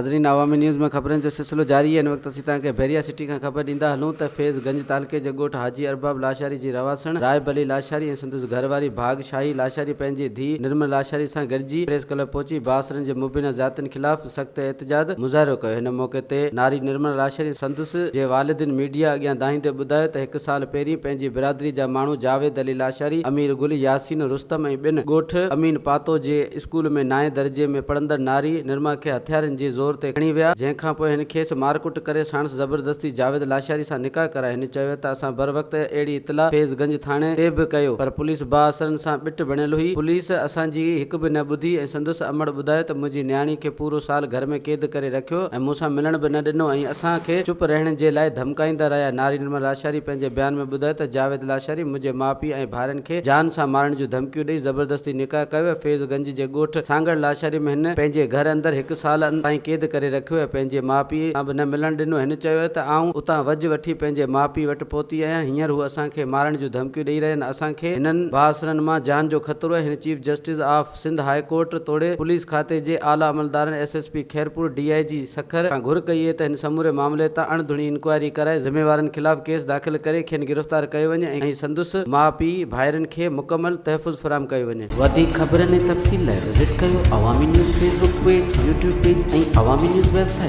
ناظرين عوامي نيوز ۾ خبرن جو سلسلو جاري آهي هن وقت اسين توهان کي بحريا سٽي کان خبر ڏيندا هلون ته فيض گنج تعلقي جي ڳوٺ حاجي ارباب لاشاري جي رهواسڻ رائب علي لاشاري ۽ سندس گهر واري ڀاڳ شاهي لاشاري پنهنجي ڌيء نرمل لاشاري سان گڏجي پريس ڪلب پهچي بااثرن جي مبينا زيادتين خلاف سخت احتجاج مظاهرو ڪيو هن موقعي تي ناري نرمل لاشاري سندس جي والدين ميڊيا اڳيان دانهيندي ٻڌايو ته هڪ سال پهرين پنهنجي برادري جا ماڻهو جاويد علي لاشاري، امير گل، ياسين، رستم ۽ ٻين ڳوٺ امين پاتو جي اسڪول ۾ نائين درجي ۾ پڙهندڙ ناري نرما کي هٿيارن جي زور تي کڻي ويا، جنهن کانپوء هن کيس مارڪٽ ڪري ساڻس زبردستي جاويد لاشاري سان نڪاح ڪرايو. هن چيو ته اسان بروقت اهڙي اطلاع فيض گنج ٿاڻي تي به ڪيو پر پوليس بااثرن سان ٻٽ بڻيل هئي، پوليس اسان جي هڪ به نه ٻڌي ۽ سندس امڙ ٻڌايو ته منهنجي نياڻي کي پورو سال گهر ۾ قيد ڪري رکيو ۽ مون سان ملڻ به نه ڏنو ۽ اسان کي چپ رهڻ جي لاء ڌمڪائيندا رهيا. ناري نرما لاشاري پنهنجي بيان ۾ ٻڌايو ته جاويد لاشاري منهنجي ماء پيء ۽ ڀائرن کي جان سان مارڻ جون ڌمڪيون ڏئي زبردستي نڪاح ڪيو ۽ فيض گنج جي ڳوٺ سانگهڙ لاشاري ۾ هن پنهنجي گهر اندر هڪ سال تائين قيد ڪري رکيو ۽ پنهنجي ماء پيء سان به نه ملڻ ڏنو. هن چيو ته آئون اتان وجهه وٺي پنهنجي ماء پيء وٽ پهتي آهيان هينئر هو اسان کي مارڻ جون ڌمڪيون ڏئي رهيا آهن اسان کي هنن بااثرن مان جان جو خطرو آهي. هن chief justice of Sindh high court توڙي پوليس کاتي جي اعليٰ عملدارن S S P Khairpur, D I G Sukkur کان گهر ڪئي ته هن سموري معاملي تان اڻ ڌڻي انڪوائري ڪرائي ذميوارن خلاف ڪيس داخل ڪري کين گرفتار ڪيو وڃي ۽ سندس ماء پيء، ڀائرن کي مڪمل تحفظ فراهم ڪيو وڃي. وڌيڪ خبرن ۽ تفصيل لاء وزٽ ڪيو Awami news Facebook page, YouTube page ۽ Awami news website.